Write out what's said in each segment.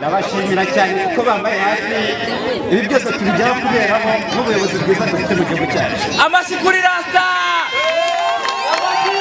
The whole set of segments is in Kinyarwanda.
Ndabashimira cyane kuko bambaye hafi. Ibi byose tubigeraho kuberaho n'ubuyobozi bwiza dufite mu gihugu cyacu. Amashyi kuri Rasta! Amashyi!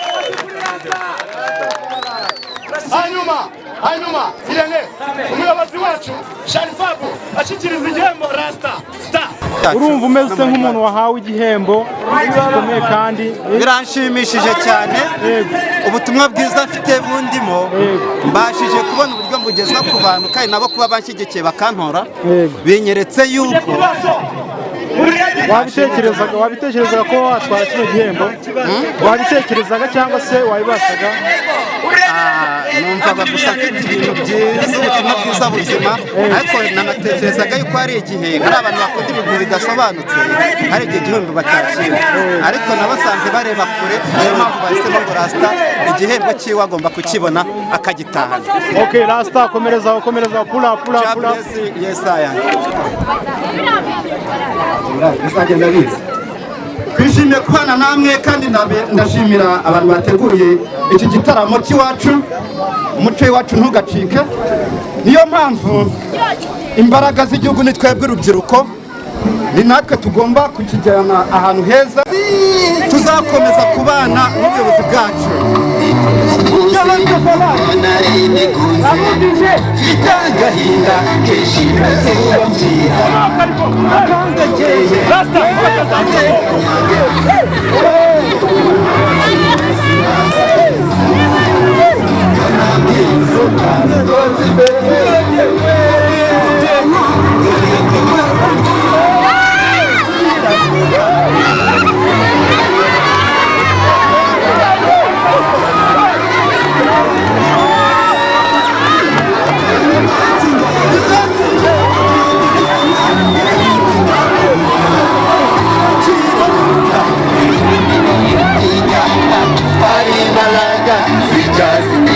Amashyi kuri Rasta! Hanyuma Irene, umuyobozi wacu Sharifabu ashyikiriza igihembo Rasta Star. Urumva umeze ute nk'umuntu wahawe igihembo gikomeye kandi? Biranshimishije cyane. Ubutumwa bwiza mfite bundimo, mbashije kubona uburyo mbugeza ku bantu, kandi nabo kuba banshyigikiye bakantora binyeretse yuko Wabitekerezaga ko watwara kino gihembo? Wabitekerezaga cyangwa se wabibashaga? Numvaga gusa mfite ibintu byiza, ubutumwa bwiza buzima, ariko nanatekerezaga yuko hari igihe hari abantu bakunda ibintu bidasobanutse, hari igihe igihembo batakira, ariko nabasanze bareba kure. Niyo mpamvu bahisemo ngo Rasta igihembo cyiwe agomba kukibona akagitahana. Okay, Rasta, komerezaho, komerezaho, pula pula pula. Yesaya bizagenda biza. Twishimiye kubana namwe kandi ndashimira abantu bateguye iki gitaramo cy'iwacu. Umuco w'iwacu ntugacike. Niyo mpamvu imbaraga z'igihugu ni twebwe urubyiruko, ni natwe tugomba kukijyana ahantu heza. Tuzakomeza kubana n'ubuyobozi bwacu. Agahinda kenshi kazubabwira. Hari imbaraga zijya zindi.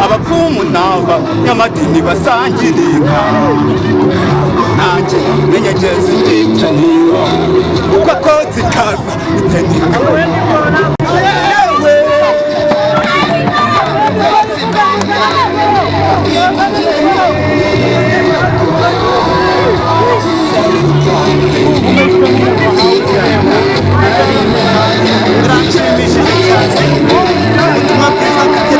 Abapfumu n'aba nyamadini basangira inka, nanjye nenyegeza inyicaniro uko akotsi kaza itenika. Yewe! Biranshimishije cyane. Ubutumwa bwiza mfite.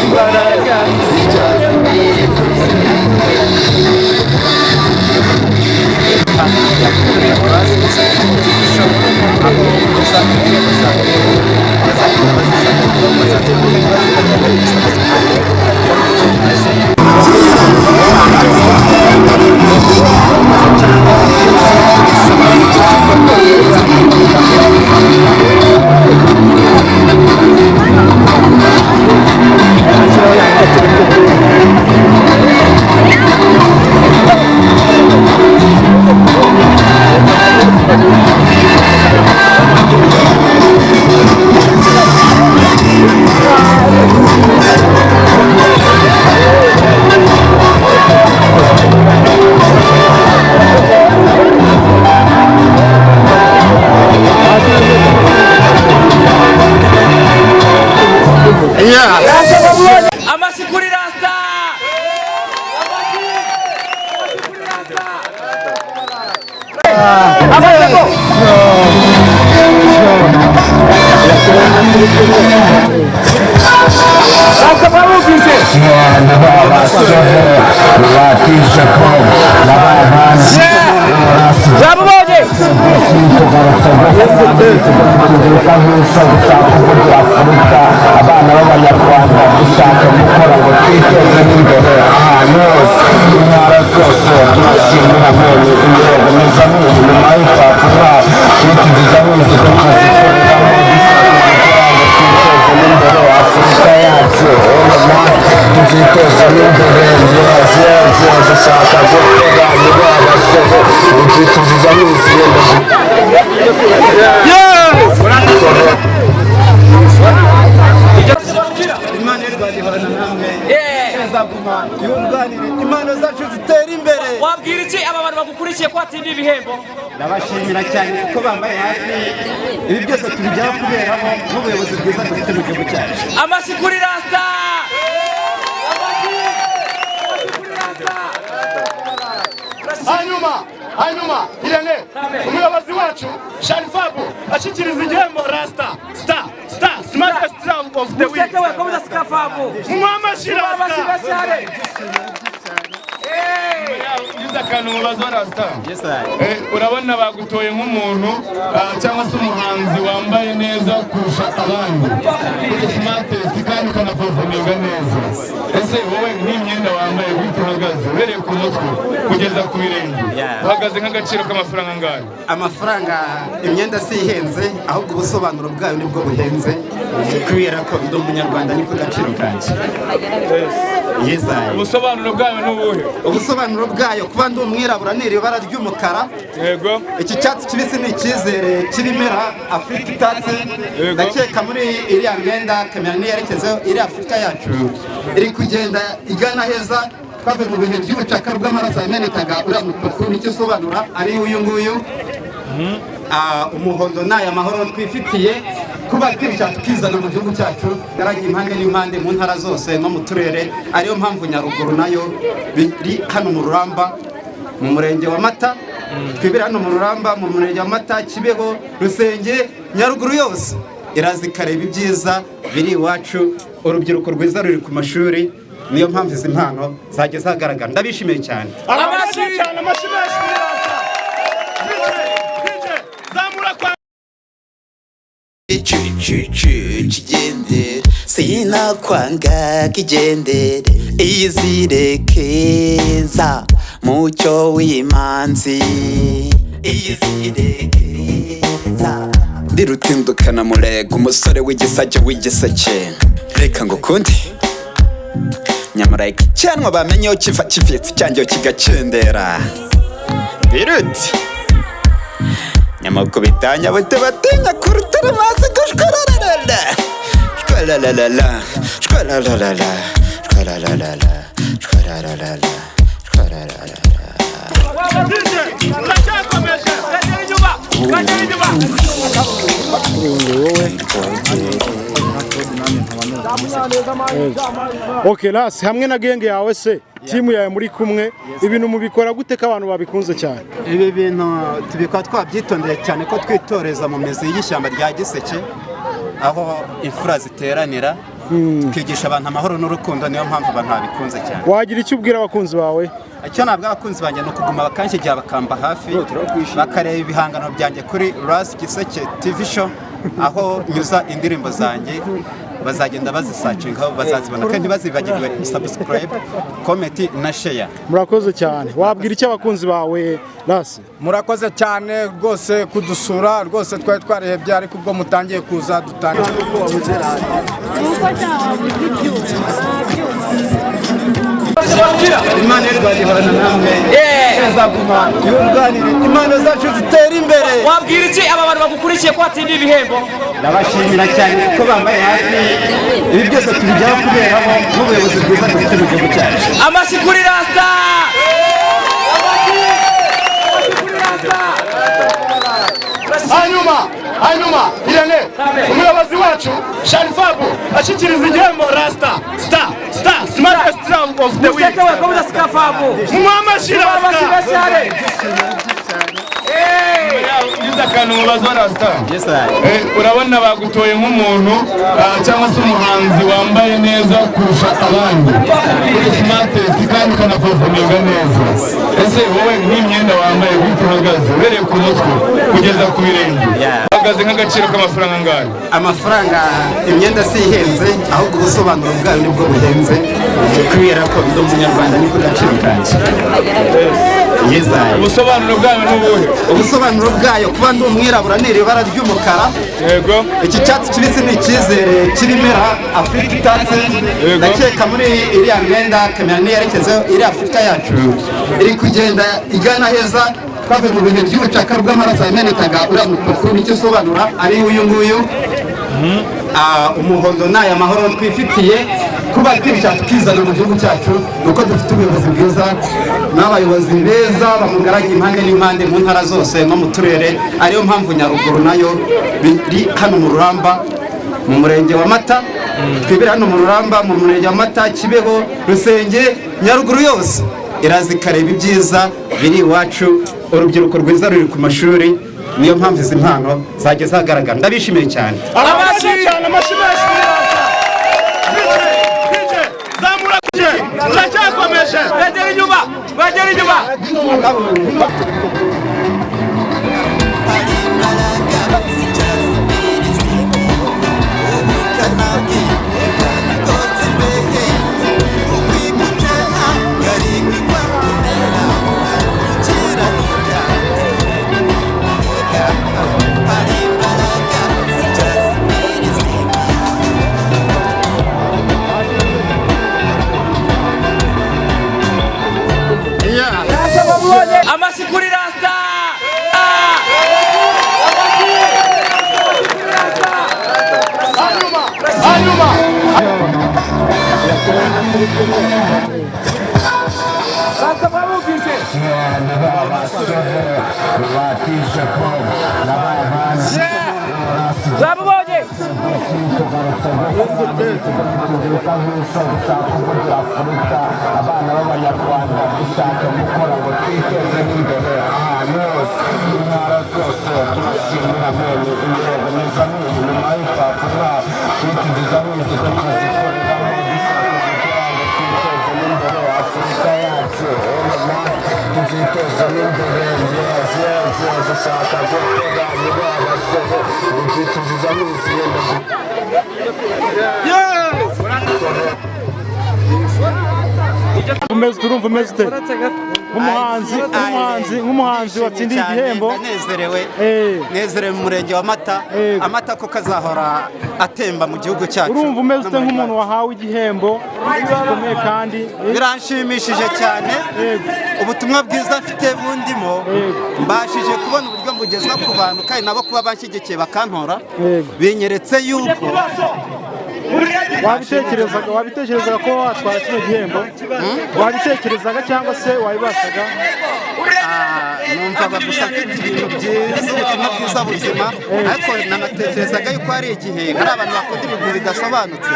Imbaraga zijya Amashyi kuri Rasta! Amashyi! Amashyi kuri Rasta! Abana b'Abanyarwanda dushaka gukora ngo twiteze n'imbere ahantu hose, mu ntara zose. Turashimira amenyo imirongo myiza nyuma y'ipapuro twitugiza bizi tukazikoreramo, dushaka gukora ngo twiteze n'imbere Afurika yacu. Dushaka gukora muri abasore ntitwituzuza n'izindi. Imana y'u Rwanda ihorana namwe, izaguma yunganire impano zacu zitera imbere. Wabwira iki aba bantu bagukurikiye ko watsindiye ibihembo? Ndabashimira cyane kuko bambaye hafi. Ibi byose tubijyaho kuberaho n'ubuyobozi bwiza dufite mu gihugu cyacu. Amashyi kuri Rasta! Amashyi! Amashyi kuri Rasta! Hanyuma Irene, umuyobozi wacu Sharifabu ashyikiriza igihembo Rasta Star, Star Smartest Star of the Week. Museke we komeza sikafabu. Mumuhe amashyi. Amashyi Rasta. menshi cyane. Ngize akantu mubaza, Rasta. Urabona bagutoye nk'umuntu cyangwa se umuhanzi wambaye neza kurusha abandi, uri smartest kandi ukanaperforminga neza. Ese wowe nk'imyenda wambaye gutya, uhagaze uhereye ku mutwe kugeza ku birenge, uhagaze nk'agaciro k'amafaranga angahe? Amafaranga, imyenda si ihenze, ahubwo ubusobanuro bwayo nibwo buhenze, kubera ko ndi umunyarwanda, niko gaciro kanjye. Yes, I. Ubusobanuro bwayo ni ubuhe? Ubusobanuro bwayo, kuba ndi umwirabura ni iri bara ry'umukara. Iki cyatsi kibisi ni icyizere cy'ibimera Afurika itatse. Ndakeka muri iriya myenda kamera niyerekezeho, iri Afurika yacu iri kugenda igana heza. Twavuye mu bihe by'ubucakara bw'amaraso yamenekaga. Uriya mutuku nicyo usobanura, ari uyu nguyu. Umuhondo ni aya mahoro twifitiye, kuba twisha tukizana mu gihugu cyacu, yaragiye impande n'impande mu ntara zose no mu turere. Ariyo mpamvu Nyaruguru nayo biri hano mu Ruramba, mu murenge wa Mata. Twibira hano mu Ruramba, mu murenge wa Mata, Kibeho, Rusenge, Nyaruguru yose iraza ikareba ibyiza biri iwacu. Urubyiruko rwiza ruri ku mashuri, niyo mpamvu izi mpano zageze ahagaragara. Ndabishimiye cyane. Amashyi cyane, amashyi menshi kuri Rasta. DJ, DJ, zamura kwa Kigendere, sinakwanga, kigendere, iyizirekeza mucyo w'imanzi, iyizirekeza. Ndi rutindukana murego, umusore w'igisage w'igiseke. Reka ngo ukundi nyamara icyanwa bamenyeho kiva kivitse icyangiyo kigakendera. Biruti nyamakubitanya bute batinya kurutara mazi gushwararara shwararara shwararara shwararara shwararara shwararara. DJ, turacyakomeje. Kagera inyuma! Kagera inyuma! Ok Ras, hamwe na gang yawe se, timu yawe muri kumwe, ibintu mubikora gute ko abantu babikunze cyane? Ibi bintu tubikora twabyitondeye cyane, ko twitoreza mu mizi y'ishyamba rya Giseke, aho imfura ziteranira, tukigisha abantu amahoro n'urukundo. Niyo mpamvu abantu babikunze cyane. Wagira icyo ubwira abakunzi bawe? Icyo nabwo abakunzi banjye ni ukuguma bakanshyigikira, bakamba hafi, bakareba ibihangano byanjye kuri Ras Giseke TV Show, aho nyuza indirimbo zanjye. Bazagenda bazisearchingaho, bazazibona, kandi ntibazibagirwe subscribe, comment na share. Murakoze cyane. Wabwira icyo abakunzi bawe, Ras? Murakoze cyane rwose kudusura. Rwose twari twarihebye, ariko ubwo mutangiye kuza dutangiye. Nuko ntawabuze ibyuma. Imana y'u Rwanda ihorana namwe, izaguma yunganire impano zacu zitera imbere. Wabwira iki aba bantu bagukurikiye ko watsindiye ibihembo? Ndabashimira cyane kuko bambaye hafi. Ibi byose tubijyaho kuberaho n'ubuyobozi bwiza dufite mu gihugu cyacu. Amashyi kuri Rasta! Amashyi! Amashyi kuri Rasta! Hanyuma Irene, umuyobozi wacu Sharifabu ashyikiriza igihembo Rasta Star, Star Smartest Star of the Week. Museke we komeza sikafabu. Mumuhe amashyi. Amashyi Rasta. menshi cyane. Ngize akantu mubaza, Rasta. Urabona bagutoye nk'umuntu cyangwa se umuhanzi wambaye neza kurusha abandi, uri smartest kandi ukanaperforminga neza. Ese wowe nk'imyenda wambaye gutya, uhagaze uhereye ku mutwe kugeza ku birenge, uhagaze nk'agaciro k'amafaranga angahe? Amafaranga, imyenda si ihenze, ahubwo ubusobanuro bwayo nibwo buhenze, kubera ko ndi umunyarwanda, niko gaciro kanjye. Yes, I. Ubusobanuro bwayo ni ubuhe? Ubusobanuro bwayo, kuba ndi umwirabura ni iri bara ry'umukara. Yego. Iki cyatsi kibisi ni icyizere cy'ibimera Afurika itatse. Ndakeka muri iriya myenda kamera niyerekezeho, iri Afurika yacu iri kugenda igana heza. Twavuye mu bihe by'ubucakara bw'amaraso yamenekaga. Uriya mutuku nicyo usobanura, ari uyu nguyu. Umuhondo ni aya mahoro twifitiye. Kuba twicara tukizana mu gihugu cyacu ni uko dufite ubuyobozi bwiza n'abayobozi beza bamugaragiye impande n'impande, mu ntara zose no mu turere. Ariyo mpamvu Nyaruguru nayo biri hano mu Ruramba, mu murenge wa Mata. Twibere hano mu Ruramba, mu murenge wa Mata, Kibeho, Rusenge, Nyaruguru yose iraza ikareba ibyiza biri iwacu. Urubyiruko rwiza ruri ku mashuri, niyo mpamvu izi mpano zageze ahagaragara. Ndabishimiye cyane. Amashyi cyane, amashyi menshi kuri Rasta. DJ, DJ, zamura DJ, turacyakomeje. Bagera inyuma, bagera inyuma. Amashyi kuri Rasta. Hanyuma, hanyuma. Rasta mwamwumvise. Mwamubonye. Abana b'Abanyarwanda dushaka gukora ngo twiteze imbere ahantu hose, mu ntara zose. Turashimira bene imirongo myiza nk'iyi nyuma y'ipapuro twitugiza nk'izi tukazikoreramo. Dushaka gukora ngo twiteze imbere Afurika yacu, tuziteze imbere. Yes, yes, yes. Dushaka gukora muri abasore twitugiza nk'izi yenda. Umeze, turumva umeze ute nk'umuhanzi watsindiye igihembo? Ndanezerewe, nezerewe mu murenge wa Mata. Amata ko kazahora atemba mu gihugu cyacu. Urumva umeze ute nk'umuntu wahawe igihembo gikomeye kandi? Biranshimishije cyane. Ubutumwa bwiza mfite bundimo, mbashije kubona uburyo mbugeza ku bantu, kandi nabo kuba banshyigikiye bakantora binyeretse yuko Wabitekerezaga ko watwara kino gihembo? Wabitekerezaga cyangwa se wabibashaga? Numvaga gusa mfite ibintu byiza, ubutumwa bwiza buzima, ariko nanatekerezaga yuko hari igihe hari abantu bakunda ibintu bidasobanutse,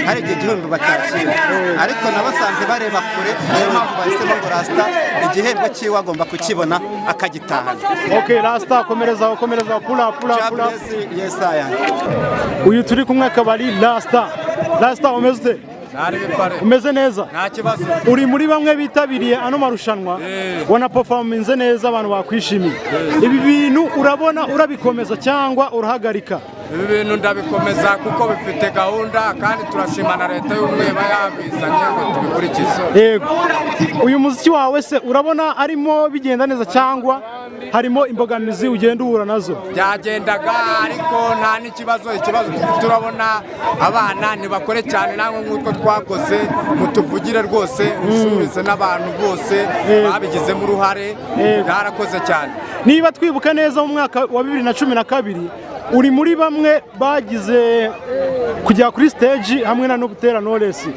hari igihe igihembo batakira, ariko nabasanze bareba kure. Niyo mpamvu bahisemo ngo Rasta igihembo cyiwe agomba kukibona akagitahana. Okay, Rasta, komerezaho, komerezaho, pula pula pula. Yes, I am. Uyu turi kumwe akaba ari Rasta. Rasta, umeze ute? Umeze neza? Nta kibazo. Uri muri bamwe bitabiriye ano marushanwa, wanaperforminze neza, abantu bakwishimiye. Ibi bintu urabona urabikomeza cyangwa urahagarika? Ibi bintu ndabikomeza kuko bifite gahunda, kandi turashima na leta y'ubumwe iba yabizanye ngo tubikurikize. Yego. Uyu muziki wawe se urabona arimo bigenda neza cyangwa harimo imbogamizi ugenda uhura nazo? Byagendaga, ariko nta n'ikibazo. Ikibazo dufite, urabona abana ntibakore cyane namwe nk'utwo twakoze. Mutuvugire rwose, musubize n'abantu bose babigizemo uruhare, byarakoze cyane. Niba twibuka neza, mu mwaka wa 2012 uri muri bamwe bagize kujya kuri stage hamwe na Butera Knowless.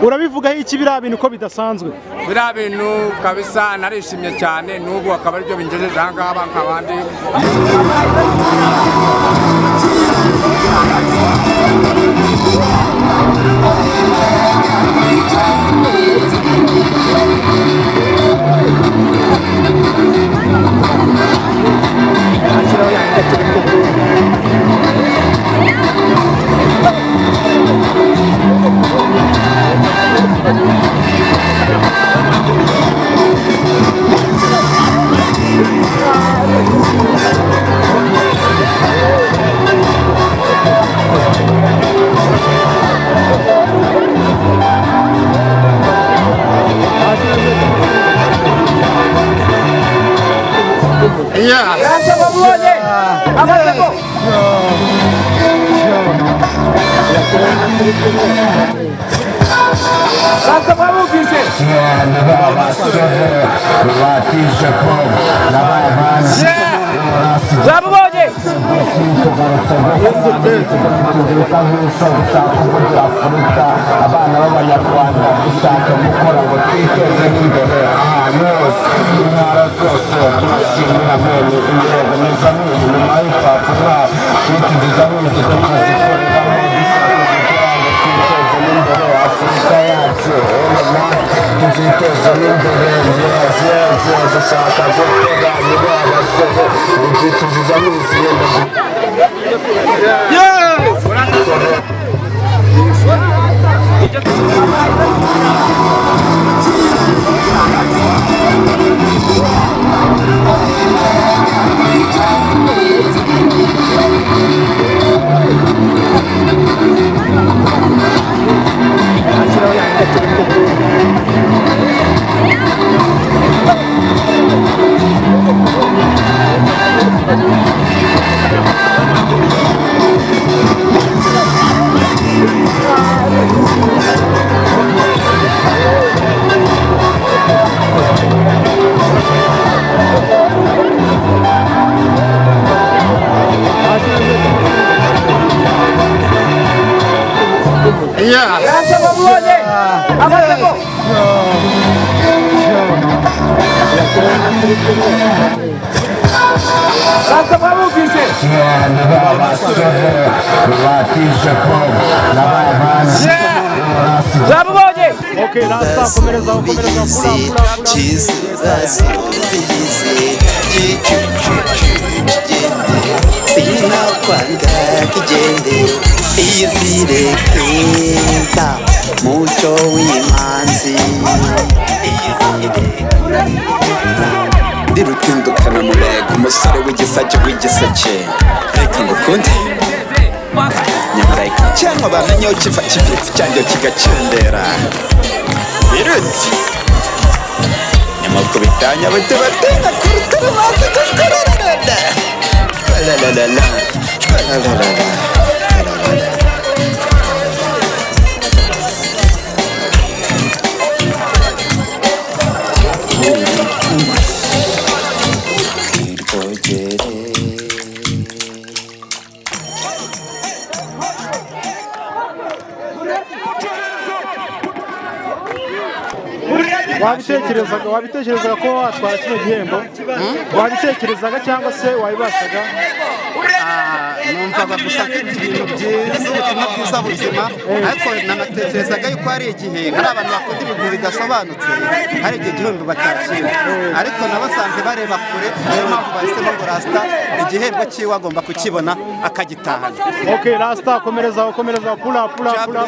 Urabivugaho iki biriya bintu ko bidasanzwe? Biriya bintu kabisa narishimye cyane, n'ubu akaba aribyo bingejeje aha ngaha nk'abandi. Yeah. Rasta mwamwumvise. Mwamubonye. Abana b'Abanyarwanda dushaka gukora ngo twiteze imbere ahantu hose mu ntara zose. Turashimira mwene imirongo myiza nk'iyi nyuma y'ipapuro twitugiza nk'izi tukazikoreramo. Dushaka gukora ngo twiteze imbere Afurika yacu, tuziteze imbere. Yes, yes, yes. Dushaka gukora muri abasore twitugiza nk'izi. Rasta mwamubonye. Amatako. Rasta mwamwumvise. Mwamubonye. Okay, Rasta, komereza, komereza, pula pula pula. Sinakwanga kigende, iyizire keza mucyo w'imanzi. Ndi rutindukana murego, umusore w'igisake w'igiseke, reka ngukunde nyamarayika, cyangwa bamenyeho kiva kivipfu cyanjye kigakendera biruti nyamakubitanya bute batinda kurutara mazi gushwarararara shwarararara shwarararara shwarararara. Irwogere. Wabitekerezaga ko watwara kino gihembo? Wabitekerezaga cyangwa se wabibashaga? Numvaga gusa mfite ibintu byiza, ubutumwa bwiza buzima, ariko nanatekerezaga yuko hari igihe hari abantu bakunda ibintu bidasobanutse, hari igihe igihembo batakira, ariko nabasanze bareba kure, niyo mpamvu bahisemo ngo Rasta igihembo cyiwe agomba kukibona akagitahana. Okay, Rasta, komereza, komereza, pula pula pula.